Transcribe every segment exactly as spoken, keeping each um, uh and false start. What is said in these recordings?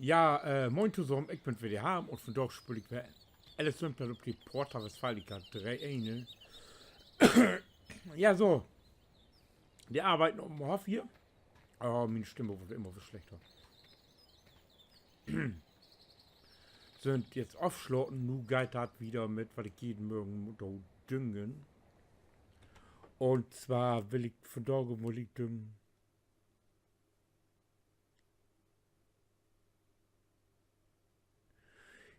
Ja, äh, moin tosamen, ik bün weer de Harm un vandaag speel ik weer Alice Simpler op de Porta Westfalica dree een. Ja, so. De Arbeiden op'n Hoff hier. Oh, miene Stimme word immer weer slechter. Sünd jetzt afslaten. Nu geiht dat wieder mit, wat ik jeden Morgen do düngen. Un zwar will ik vandaag, will ik düngen.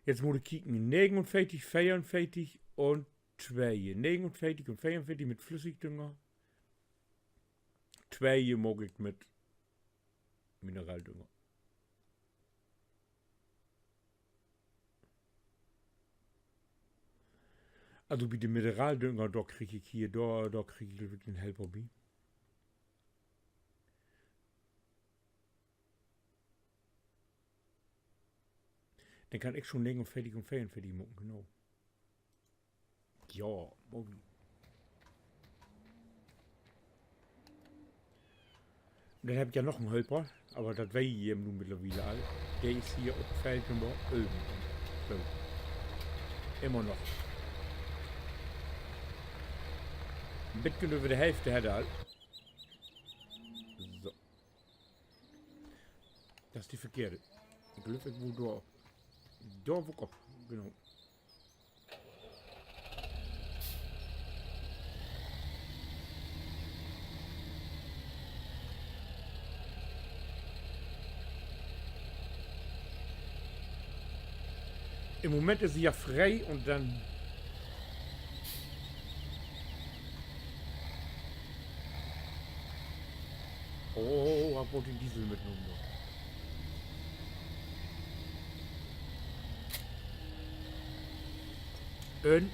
Jetzt mutt ik kieken. Negenunveertig, veerunveertig un twee. Negenunveertig un veerunveertig mit Flüssigdünger. Twee maak ik mit Mineraldünger. Also bi de Mineraldünger, dor krieg ik hier, dor, dor krieg ik, glööv ik, den Helper bi. Denn kann ik schon negenunveertig un veerunveertig maken, genau. Ja, maak ik. Denn heff ik ja noch en Helper, aver dat weet ji nu mittlerwiel al. De is hier op Feld Nummer ölven. So. Immer noch. En beten över de Hälfte hett he al. So. Dat is de verkehrte. Ik glööv, ik wull dor, dor wull ik op, genau. In Moment is he ja free un denn, oh, hebb woll den Diesel mitnahmen dor. Un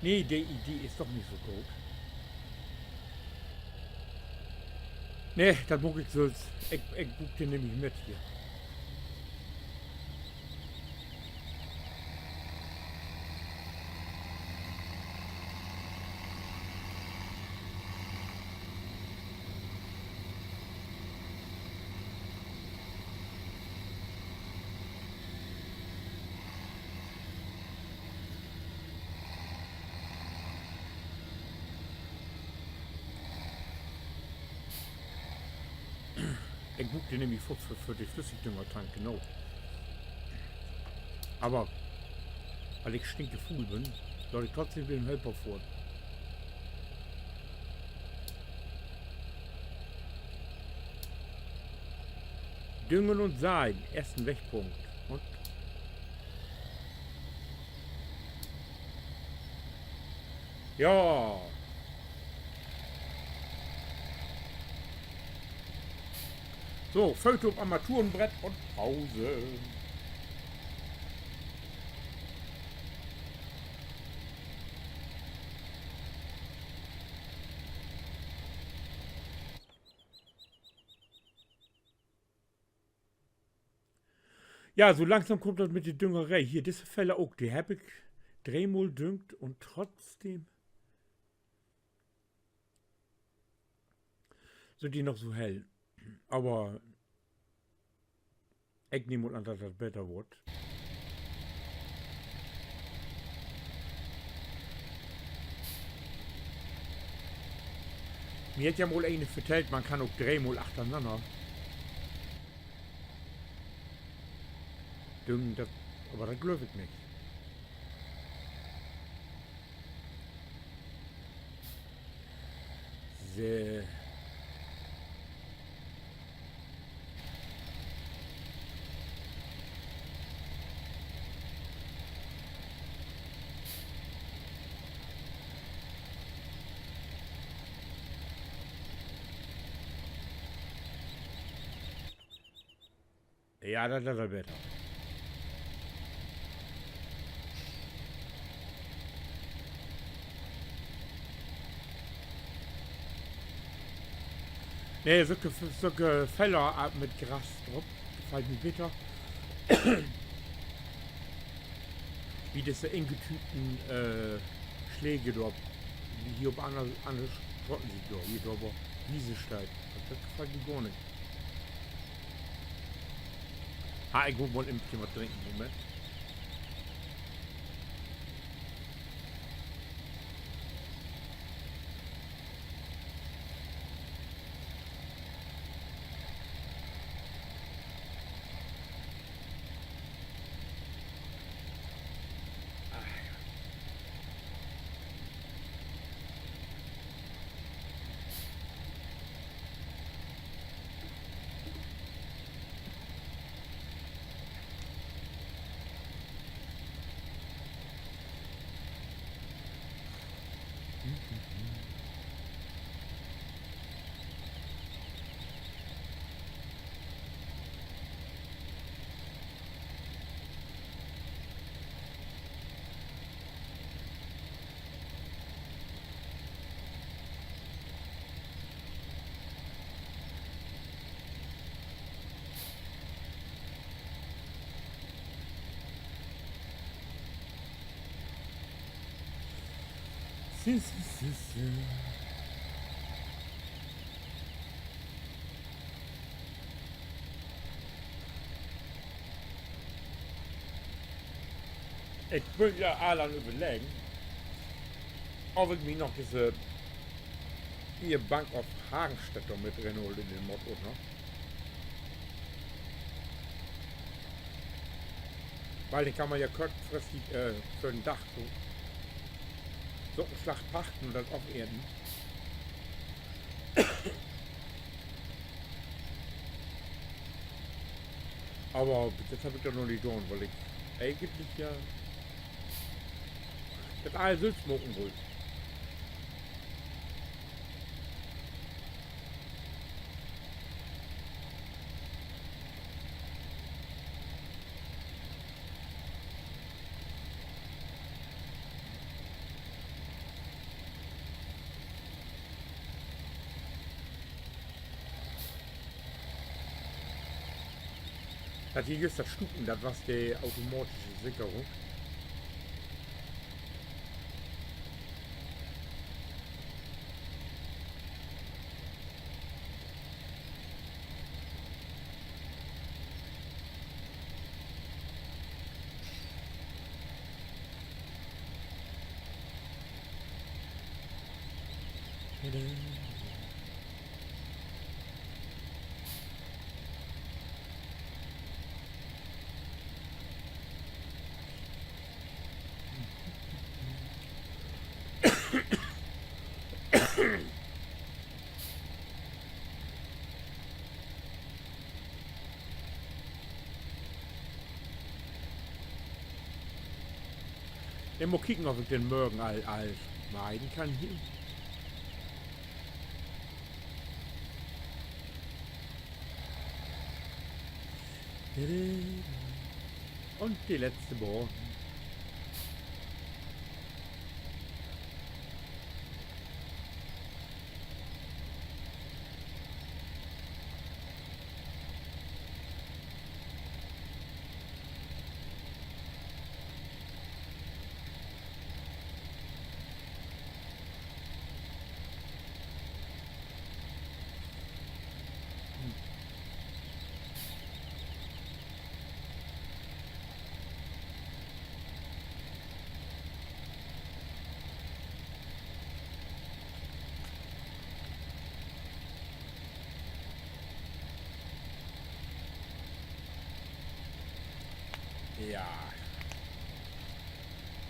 Nee, de Idee is doch nich so goot. Nee, dat maak ik sülvst. Ik, ik bruuk de nämlich mit hier. Ik bruuk de nämlich för, för, för de Flüssigdüngertank, genau. Aver wiel ik stinkefuul bün, laat ik trotzdem den Helper fohren. Düngen un Seien, eersten Wegpunkt. Un ja. So, Fööt op Armaturenbrett un Pause. Ja, so langsam kummt dat mit de Düngeree. Hier, disse Feller ok, de hebb ik dreemal düngt un trotzdem sünd de noch so hell. Aver ik nehm mal an, dat dat beter word. Mi hett ja mal een vertellt, man kann ok dreemal achternanner düngen, dat, aver dat glööv ik nich. So. Ja, dat, dat weer beter. Nee, sülke, sülke Feller mit Gras drop gefallt mi beter. Wie disse ingetüüten, äh, Släge dor, wie hier op anner, anner Stratensiet dor, hier dor, wo Wiese steiht. Dat, dat gefallt mi gor nich. Ah, ik mutt mal even wat drinken, Moment. Ik bün ja al an överleggen, of ik mi noch disse hier Bank of Hagenstedt dor mit rinhool in den Mod ok noch. Wiel denn kann man ja kortfristig, äh, för den Dag so, so'n Slag pachten un dat ofernten. Aver dat heff ik doch noch nich doon, wiel ik egentlich ja dat all sülvst maken wull. Dat hier jüst dat Stupen, dat was de automatische Sekerung. Ik mutt kieken, of ik den Morgen al, al meiden kann hier. Un de letzte Bahn. Ja.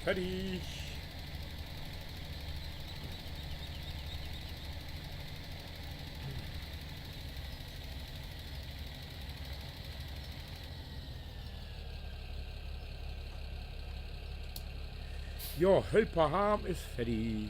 Fertig. Jo, Hölperham is fertig.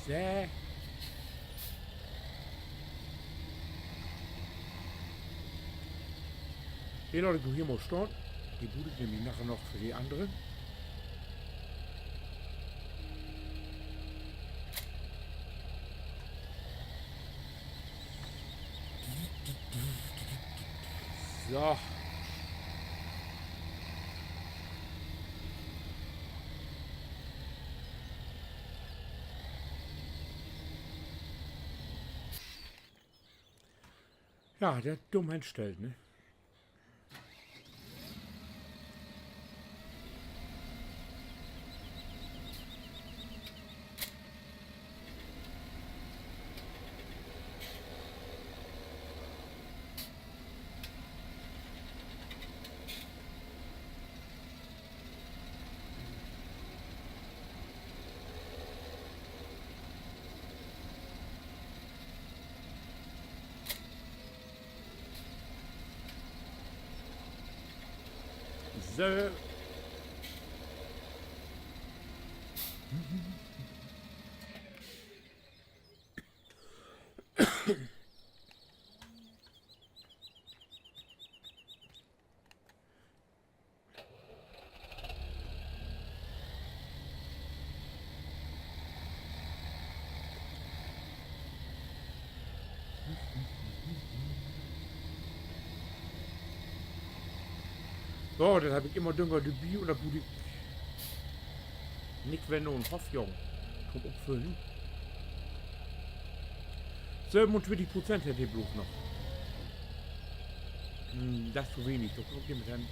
De laat ik nu hier mal stahn. De bruuk ik nämlich naher noch för de annere. So. Ja, de hett dumm henstellt, ne? So. So, denn heff ik immer Dünger dorbi un denn bruuk ik nich weer na 'n Hoff jagen to'n Opfüllen. Sövenuntwintig Prozent hett de bloot noch. Hm, dat is to wenig, dor kummt de mit hen.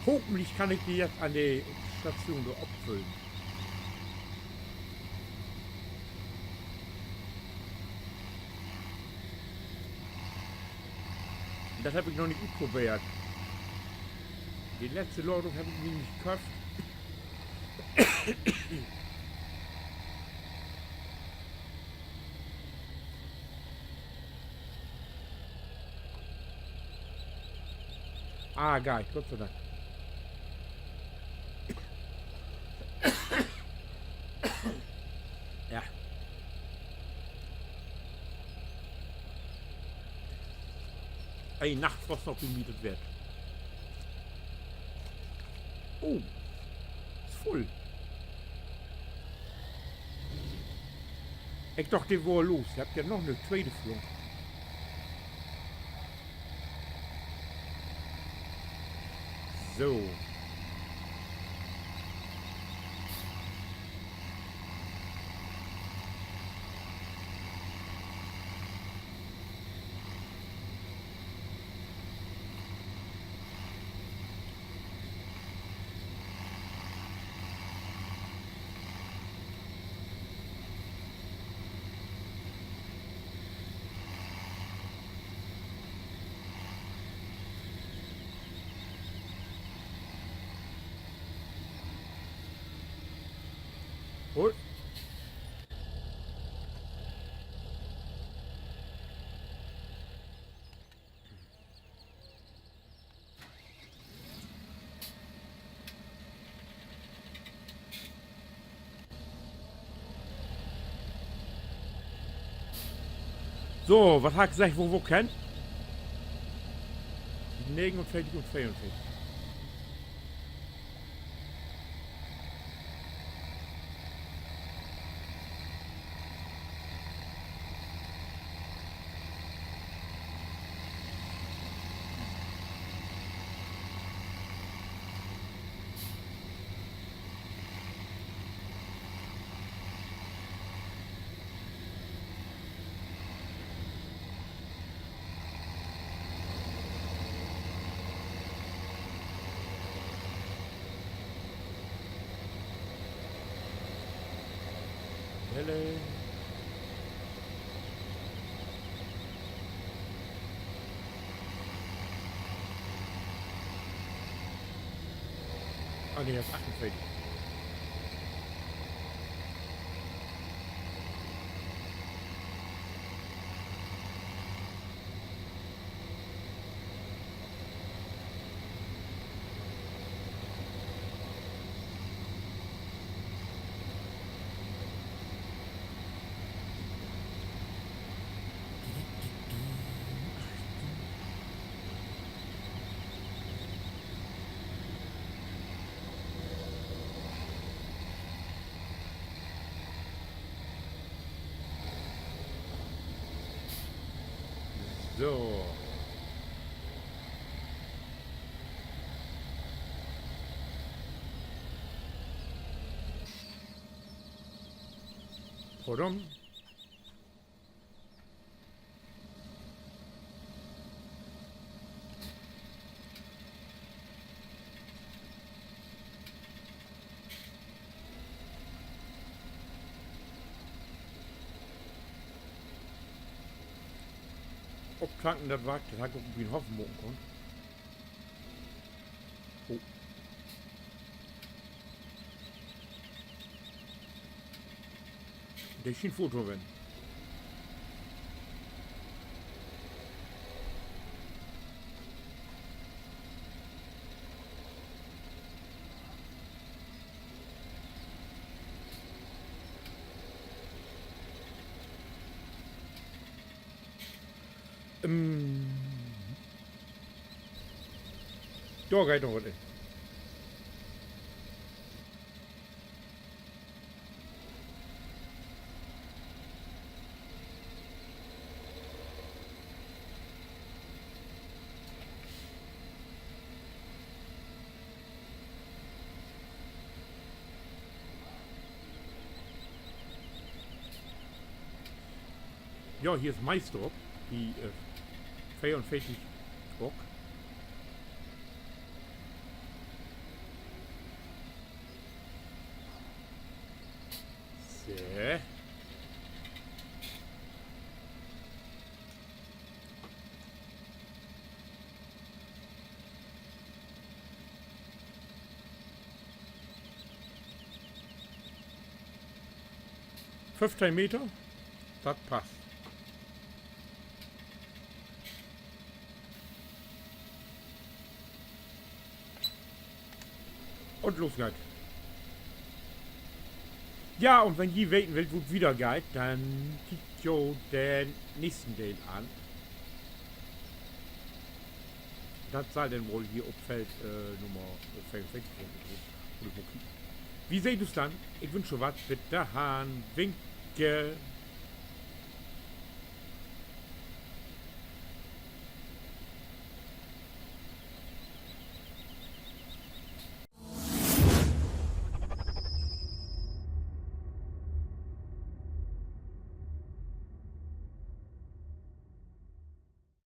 Hopentlich kann ik de jetzt an de Station dor opfüllen. Dat heff ik noch nich utprobeert. De letzte Ladung heff ik mi nich köfft. Ah, geil, Gott sei Dank. Ja. Een Nachtfrost op de Miet, dat warrt. Oh, is vull. Ik doch, de weer los. Hebbt ja noch 'ne tweede Flunk. So. Hol. So, wat harr ik seggt, wo wi kennt? Negenunveertig un veerunveertig. Welle. Ah, nee, dat is achtunveertig. So. Pardon. Optanken, dat Wark, dat harr ik ok op mien Hoff maken kunnt. Oh. De schient full to ween. Dor geiht noch wat in. Ja, hier is Mais drop, bi veerunveertig Bock. So. Föffteihn Meter, dat passt. Un los geiht. Ja, un wenn ji weten wüllt, wo 't wieder geiht, denn kiekt jo den nächsten Deel an. Dat sall denn woll hier op Feld Nummer veerunveertig ween. Wi seht us denn. Ik wünsch jo wat. Bit dorhen. Winke.